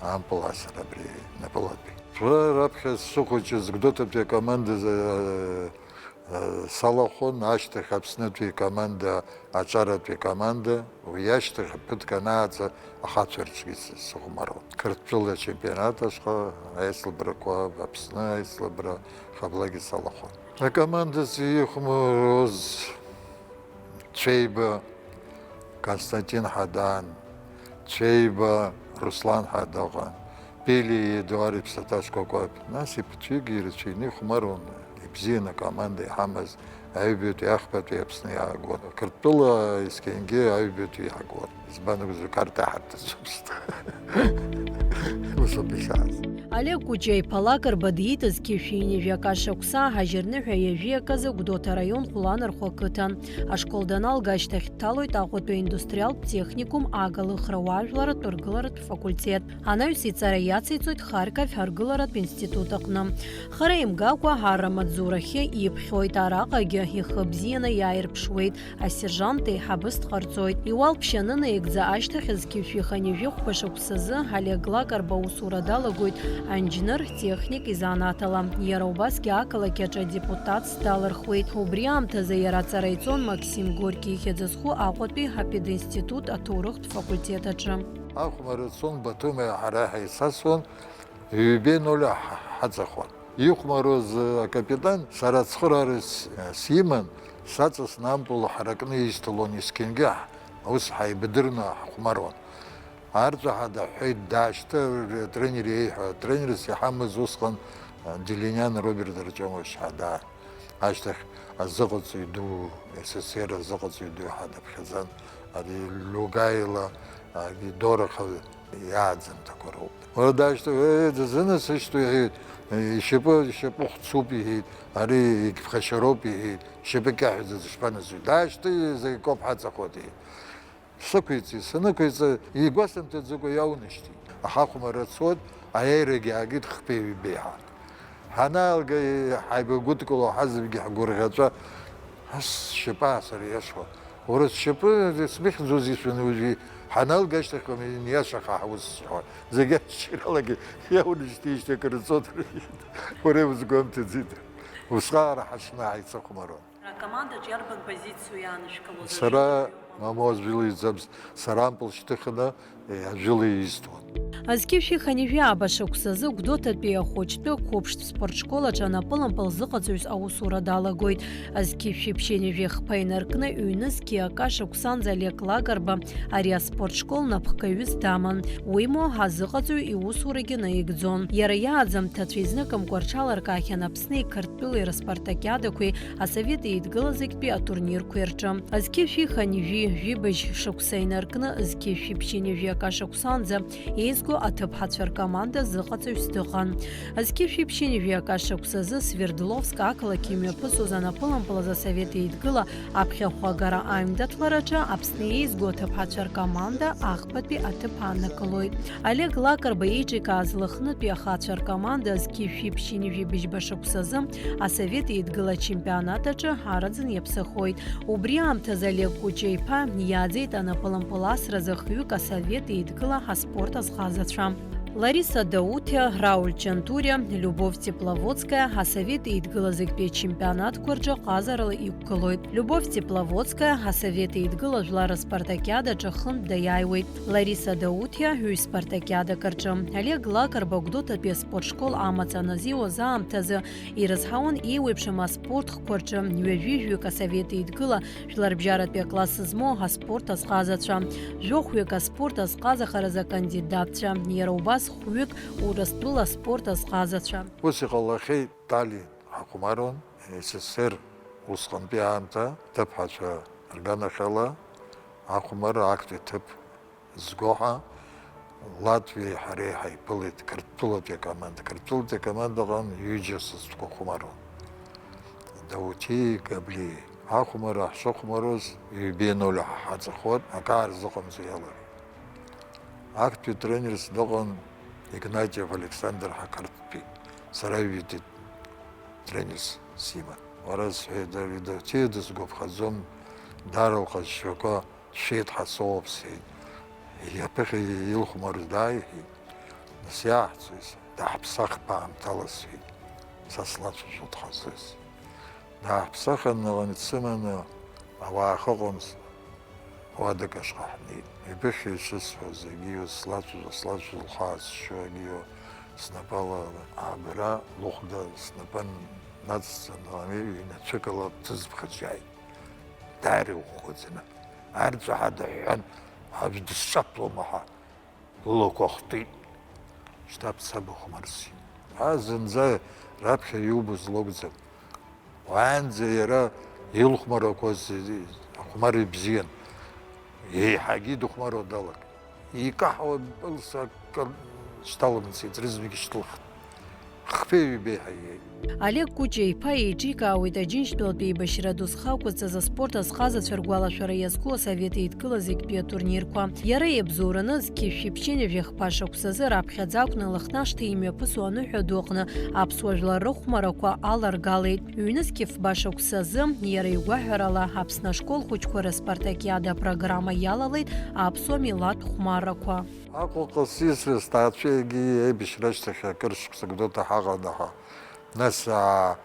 ампыласра абри напылатәи. Ра-, раԥхьа сыхәыҷыз Гәдоуҭатәи акоманда, э, э, салахәын, ашьҭахь Аԥснытәи акоманда, аҿаратәи акоманда, уи ашьҭахь ԥыҭк анааҵ ахацәа рҿгьы сыхәмаруан. Қырҭтәыла ачемпионат ашҟа аицлабрақәа, Аԥсны аицлабра хаблагьы салахәын. Акоманда зихәмаруаз Цәеиба Константин ҳәа даан, Цәеиба Руслан ҳәа дыҟан, Пелиа Едуард иԥсаҭа шкәакәа, нас иԥацәагьы ирацәаҩны ихәмаруан, ибзиан акоманда иҳамаз, аҩбатәи, ахԥатәи Аԥсны иаагон. Қырҭтәыла есқьынгьы аҩбатәи иаагон. Избан акәзар, карта ҳарҭацәымызт. Усоуп ишааз. Олег Кәыҷа-иԥа Лакрба диитыз қьышәи ҩажәи акы ашықәса аҳажьырныҳәа ҩажәи акы азы Гәдоуҭа араион Хәланырхәа ақыҭан. Ашкол даналга ашьҭахь дҭалоит Аҟәатәи аиндустриалтә техникум агалыхра уаажәларратә ргыларатә факультет. Анаҩс иҵара иациҵоит Харьков аргыларатә институт аҟны. Хара имгакәа арра амаҵзурахьы иԥхьоит, араҟагьы ихы бзианы иааирԥшуеит, асержант еиҳабыс дҟарҵоит. Иуалԥшьа анынаигӡа ашьҭахь зқьышә жәаха ҩажәи хәба шықәсазы Олег Лакрба аусура далагоит анџьныр-техник изанааҭала. Иара убасгьы ақалақь аҿы адепутатс далырхуеит. Убри аамҭазы иара аҵара иҵон Максим Горки ихьӡ зху Аҟәатәи апединститут аҭоурыхтә факультет аҿы. Ахәмарра цон Батумиа ҳара ҳаицасуан, ҩбеи ноль ҳа-, ҳаҵахон. Ихәмаруаз акапитан, сара ацхыраара с-, симан, саҵасны ампыл ҳаракны исҭалон, есқьынгьы ҳ-, ус ҳаибадырны ҳхәмаруан. Арҵәаҳа даҳәҳәеит, даашьҭы, атренер иеиҳәа, атренерс иҳамаз усҟан, а, Делиниан Роберт Артиомович ҳәа даа. Ашьҭахь азыҟаҵаҩ ду, СССР азыҟаҵаҩ ду ҳәа даԥхьаӡан, ари Лугаила, а, Дораха иааӡамҭақәа роуп. Уара даашьҭы, "Е, дызынасышьҭуеи?" иҳәеит. "Ишьапы, ишьапы хәцуп", иҳәеит. "Ари егьԥхашьароуп", иҳәеит. "Ишьапы кьаҳәӡа дышԥанасыжь?" "Даашьҭы, закәи акоуп ҳаҵахоит", иҳәеит. Сықәиҵеит, санықәиҵа, игәасымҭаӡакәа иаунашьҭит. Ахахәмарра цот, аиааирагьы аагеит хԥеи ҩбеи ҳәа. Ҳанаалга, ҳаибагәыдкыло ҳазегьы ҳгәырӷьаҵәа, ас сшьапы аасыриашуа, Уара зшьапы змыхьӡоз ишәаны уажәы ҳаналга ашьҭахь, иниашаха ҳаус зҳәо. Зегь аччаралагьы иаурышьҭижьҭеи акыр ҵуеит, уара иузгәамҭаӡеит. Усҟаара ҳашнааи сыхәмаруан. Акомандаҿ иарбан позициоу иаанышәкылоз? Сара, мамоу, ажәылаҩӡамз, сара ампыл шьҭыхны, Ажәылаҩ изҭон. Зқьи жәшәи хынҩажәи ааба шықәсазы Гәдоуҭатәи ахәыҷтәы қәыԥштә спортшкол аҿы анапылампыл зыҟаҵаҩыс аусура далагоит. Зқьи жәшәи ԥшьынҩажәи хԥа инаркны, ҩнызқьи ака шықәсанӡа Олег Лакрба ари аспортшкол напхгаҩыс даман. Уимоу, азыҟаҵаҩ иусурагьы наигӡон. Иара иааӡамҭацәа изныкымкәа рҽаларкаахьан Аԥсни Қырҭтәылеи рыспартакиадақәеи Асовет Еидгыла зегьтәи атурнирқәеи рҿы. Зқьи жәшәи хынҩажәи жәибжь шықәса инаркны, зқьи жәшәи ԥшьынҩажәи ака шықәсанӡа еизго аҭыԥҳацәа ркоманда зыҟаҵаҩс дыҟан. Зқьи жәшәи ԥшьынҩажәи ака шықәсазы Свердловск ақалақь имҩаԥысуаз анапылампыл азы Асовет Еидгыла аԥхьахә агара аҩндаҭлараҿы Аԥсны еизго аҭыԥҳацәа ркоманда ахԥатәи аҭыԥ ааннакылоит. Олег Лакрба еиҿикааз Лыхнытәи ахацәа ркоманда зқьи жәшәи ԥшьынҩажәи быжьба шықәсазы Асовет Еидгыла ачемпионат аҿы араӡын иаԥсахоит. Убри аамҭазы Олег Кәыҷа-иԥа иааӡеит анапылампыл асразы хҩык Асовет Еидгыла аспорт азҟазацәа. Лариса Даутиа, Рауль Чантуриа, Любовь Тепловодская Асовет Еидгыла зегьтәи ачемпионатқәа рҿы ҟазарала иқәгылоит. Любовь Тепловодская Асовет Еидгыла жәлар рыспартакиадаҿы хынтә даиааиуеит. Лариса Даутиа ҩ-спартакиадак рҿы. Олег Лакрба Гәдоуҭатәи аспортшкол амаҵ аназиуаз аамҭазы ирызҳауан еиуеиԥшым аспорт хкқәа рҿы ҩажәи жәаҩык Асовет Еидгыла жәларбжьаратәи акласс змоу аспорт азҟазацәа, жәохәҩык аспорт азҟазахаразы акандидатцәа, иара убас хәҩык Урыстәыла аспорт азҟазацәа. Ус иҟалахьеит, Тали ҳахәмаруан, С С С Р усҟантәи аамҭа аҭыԥҳацәа рганахьала ахәмарра актәи аҭыԥ зго ҳәа Латвиеи ҳареи ҳаиԥылеит, Қырҭтәылатәи акоманда. Қырҭтәылатәи акомандаҟны ҩыџьа сасцәақәа хәмаруан. Даутиеи Габлиеи. Ахәмарра ҳшыхәмаруаз, ҩбеи ноль ҳаҵахоит, акы аарзыҟамҵо иалагеит. Актәи тренерс дыҟан Игнатиев Александр ҳақырҭтәи, сара ҩбатәи тренерс симан. Уара, сҳәеит, Даутиа дысгәаԥхаӡом, даара лҟазшьақәа шәеит ҳасоуп, сҳәеит. Иаԥыхьа илхәмарыз дааиҳәеит. Нас иаҳцои, сҳәеит, дааҳԥсахп аамҭала, сҳәеит. Са слацәажәо дхазы, сҳәеит. Дааҳԥсахын, аҟны дсыманы ауаа ахьыҟамыз уадак ашҟа ҳнеит. Ибыхьи шысҳәоз, егьиу слацәажәо, слацәажәо, лхы аасшьо, егьиу снапала абра лыхәда снапы нацҵаны, ҩ-нацәкала дҭызбхаҿиааит. Даара иӷәӷәаӡаны, арҵәаа дыҳәҳәан, аӡә дысҿаԥлома ҳәа. Лылақәа хтит. Шьҭа бца быхәмарсит. А зынӡа раԥхьа иубоз лакәӡам. Уаанӡа иара илхәмарақәаз ахәмарра ибзиан. Еиҳагьы дыхәмаруа далагеит. Икаҳауа пылса акыр шьҭаламҵеит, рызегьы шьҭылхт. Хԥеи ҩбеи ҳаиеит. Олег Кәыҷа-иԥа еиҿикаауеит Аџьынџьтәылатәи еибашьра ду зхы ақәызҵаз аспорт азҟазацәа ргәалашәара иазку Асовет Еидгыла зегьтәи атурнирқәа. Иара иабзоураны зқьи жәшәи ԥшьынҩажәи хԥа шықәсазы раԥхьаӡа акәны Лыхнашҭа имҩаԥысуа аныҳәа ду аҟны аԥсуа жәлар рыхәмарақәа аларгалеит. Ҩнызқьи фба шықәсазы, иара игәаҳәарала, Аԥсны ашкол хәыҷқәа рыспартакиада апрограмма иалалеит аԥсуа милаҭ хәмаррақәа. Аҟәаҟа сисра сҭаацәа егьи аибашьра ашьҭахь акыр шықәса Гәдоуҭа ҳаҟан, аха нас, аа,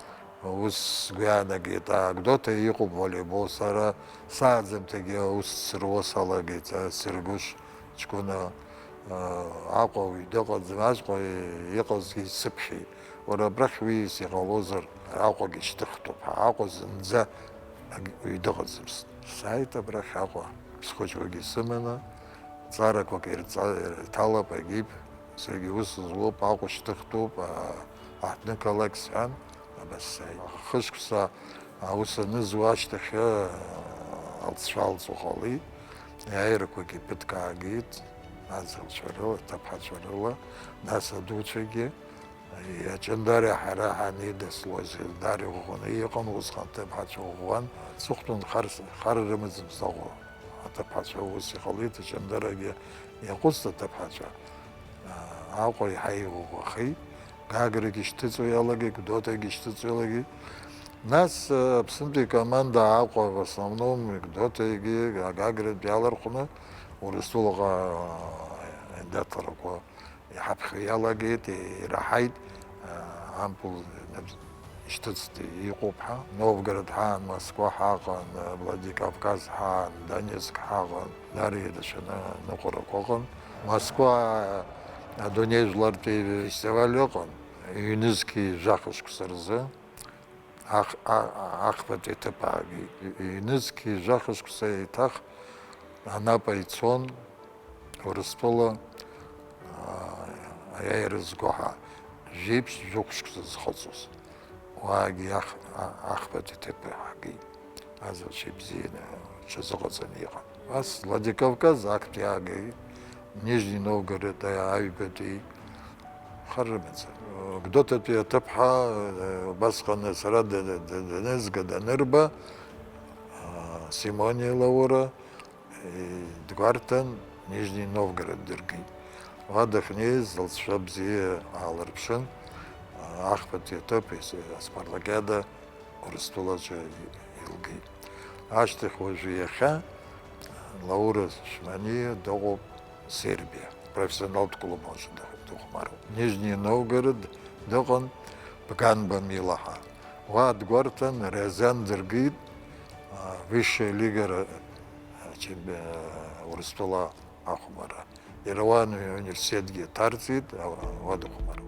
ус сгәы иаанагеит, аа, Гәдоуҭа иҟоуп волейбол, сара сааӡамҭагьы аус сыруа салагеит, аа, Сергуш ҷкәына, аа, Аҟәа уаҩ дыҟаӡам, Аҟәа иҟазгьы исыԥхьеит. Уара абрахь уиас иҟалозар, Аҟәагьы шьҭыхтәуп ҳәа, Аҟәа зынӡа ак-, уаҩ дыҟаӡам. Сааит абрахь Аҟәа, схәыҷқәагьы сыманы, ҵарақәак ирҵа-, ирҭалап, агьип, саргьы ус зуоуп, Аҟәа шьҭыхтәуп, а-, аҳҭнықалақь сҳәан, абас сааит. Хышықәса аус анызуа ашьҭахь, а-, алҵшәа алҵуа ҟалеит, аиааирақәагьы ԥыҭк аагеит, аӡӷабцәа рыла, аҭыԥҳацәа рыла, нас адуцәагьы. Аҷандари ҳара ҳанеидаслоз, даара иӷәӷәаны иҟан усҟан аҭыԥҳацәа ӷәӷәан. Аҵыхәтәан хар, хар рымаӡамызт Аҟәа аҭыԥҳацәа, ус иҟалеит, Аҷандарагьы иаҟәыҵт аҭыԥҳацәа. Аҟәа иаҳа иӷәӷәахеит, Гаграгьы шьҭыҵуа иалагеит, Гәдоуҭагьы шьҭыҵуа иалагеит. Нас, э, Аԥснытәи икоманда Аҟәа, в основном, Гәдоуҭагьы, Гагратәи иалархәны, Урыстәылаҟа, э, иандаҭларақәа иҳаԥхьо иалагеит, ираҳаит, э, ампыл ишьҭыҵт иҟоуп ҳәа. Новгород ҳаан, Москва ҳаҟан, Владикавказ ҳаан, Донецк ҳаҟан, дара ирацәаны аныҟәарақәа ыҟан. Москва адунеи жәлартәи фестиваль ыҟан, ҩнызқьи жәаха шықәса рзы. Ах-, а-, а-, ахԥатәи аҭыԥ аагеит. Ҩ-, ҩнызқьи жәаха шықәса еиҭах Анапа ицон, Урыстәыла, аа, аиааира зго ҳәа, жәеиԥшь жәохә шықәса зхыҵуаз. Уаагьы иах-, а-, ахԥатәи аҭыԥ ҳагеит. Аӡӷабцәа ибзианы рҽазыҟаҵаны иҟан. Ас Владикавказ актәи аагеит, Нижний Новгород аҩбатәи, хар рымаӡам. Гәдоуҭатәи аҭыԥҳа, убасҟан сара д-, д-, д-, данызга, данырба, Симониа Лаура, дгәарҭан, Нижний Новгород дыргеит. Уа дахьнеиз, лҵшәа бзиа аалырԥшын, ахԥатәи аҭыԥ, аспартакиада Урыстәылаҿы илгеит. Ашьҭахь уажәы иахьа Лаура Шманиа дыҟоуп Сербиа, профессионалтә клуб аҿы дыхәмаруп. Нижний Новгород дыҟан, Бганба Милаҳа. Уа дгәарҭан, Рязан дыргеит, а, высшая лига ра-, а, чемпи-, а, Урыстәыла ахәмарра. Иара уа университетгьы ҭарҵеит, а, уа дыхәмаруп.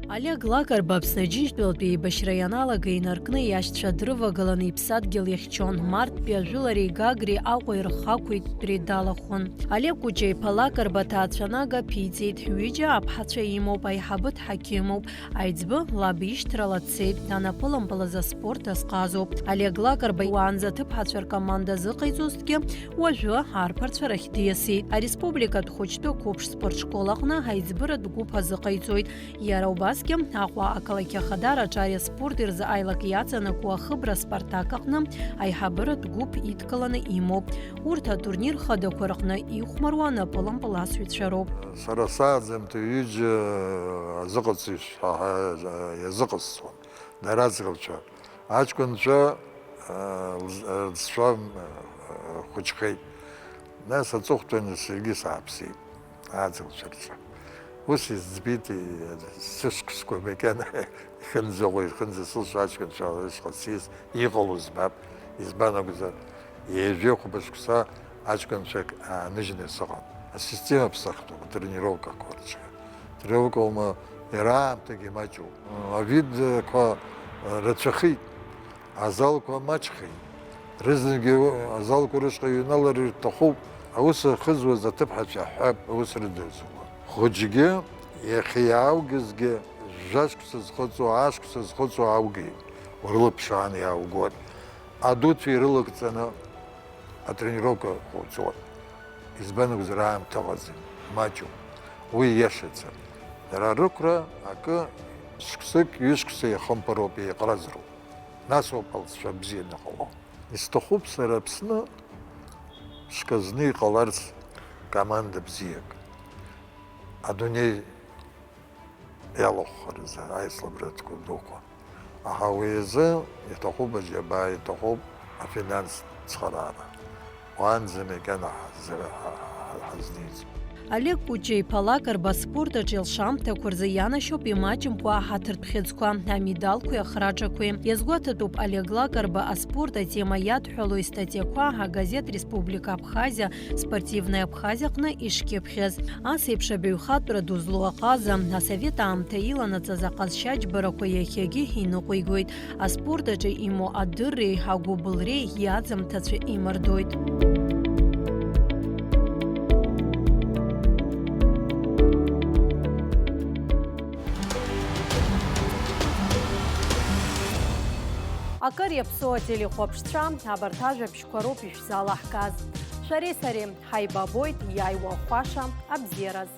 Олег Лакарба Аԥсны Аџьынџьтәылатәи еибашьра ианалага инаркны иашьцәа дрывагыланы иԥсадгьыл иахьчон, Марттәи ажәылареи Гагреи Аҟәеи рхақәиҭтәреи далахәын. Олег Кәыҷа-иԥа Лакарба аҭаацәанага ԥиҵеит, ҩыџьа аԥҳацәа имоуп, аиҳабы дҳақьымуп, аиҵбы лаб ишьҭрала дцеит, данаԥылампылаз аспорт азҟазоуп. Олег Лакарба уаанӡа аҭыԥҳацәа ркоманда азыҟаиҵозҭгьы, уажәы арԥарцәа рахь диасит. Ареспубликатә хәыҷтәы қәыԥш спортшкол аҟны аиҵбыратә гәыԥ азыҟаиҵоит. Иара убасгьы Аҟәа ақалақь ахадара аҿари аспорти рзы аилак иаҵанакуа ахыбра Спартак аҟны аиҳабыратә гәыԥ идкыланы имоуп. Урҭ атурнир хадақәа рҟны ихәмаруа анапылампыласҩцәа роуп. Сара сааӡамҭа ҩыџьа азыҟаҵаҩцәа ҳа-, ҳа-, иазыҟасҵон, дара аӡӷабцәа. Аҷкәынцәа, а, лз-, рҵшәа, а, хәыҷхеит. Нас аҵыхәтәаны саргьы сааԥсеит, аӡӷабцәа рҿы. Ус изӡбеит, и-, сышықәсқәа макьана ихынӡаҟоу, ихынӡасылшо аҷкәынцәа рышҟа сиас иҟало збап. Избан акәзар, ҩажәи хәба шықәса аҷкәынцәак ааныжьны сыҟан. Асистема ԥсахтәуп, атренировкақәа рҿы. Тренировка ума, иара аамҭагьы маҷуп. Авидқәа рацәахеит. Азалқәа маҷхеит. Рызнагьы азалқәа рышҟа иҩналар ирҭахуп. Аус ахызуаз аҭыԥҳацәа ҳәа аус рыдырҵон. Хәыҷгьы иахьа иааугазгьы, жәа-шықәса зхыҵуа, аашықәса зхыҵуа ааугеит, урылыԥшааны иааугоит. Адуцәа ирылакҵаны атренировка ҟауҵоит. Избан акәзар, аамҭа ыҟаӡам, маҷуп. Уи иашаӡам. Дара рықәра акы шықәсык, ҩышықәса иахымԥароуп, еиҟаразароуп. Нас ауп алҵшәа бзианы иҟало. Исҭахуп сара Аԥсны шказны иҟаларц команда бзиак. Адунеи иалахәхарызы аицлабратәқәа дуқәа. Аха уи азы иҭахуп аџьабаа, иҭахуп афинанстә цхыраара. Уаанӡа макьана ҳазы-, ҳа-, ҳа-, ҳазнеиӡом. Олег Кәыҷа-иԥа Лакарба аспорт аҿы илшамҭақәа рзы ианашьоуп имаҷымкәа аҳаҭыртә хьыӡқәа, амедалқәеи ахраҿақәеи. Иазгәаҭатәуп Олег Лакарба аспорт атема иадҳәалоу истатиақәа агазеҭ Республика Абхазиа, Спортивная Абхазиа аҟны ишкьыԥхьыз. Ас еиԥш абаҩхатәра ду злоу аҟаза, асовет аамҭа иланаҵаз аҟазшьа џьбарақәа иахьагьы иныҟәигоит. Аспорт аҿы имоу адырреи агәыбылреи иаӡамҭацәа имардоит. Акыр иаԥсоу ателехәаԥшцәа, абарҭ ажәабжьқәа роуп ишәзалаҳгаз. Шәареи сареи ҳаибабоит иааиуа ахәаша абзиараз.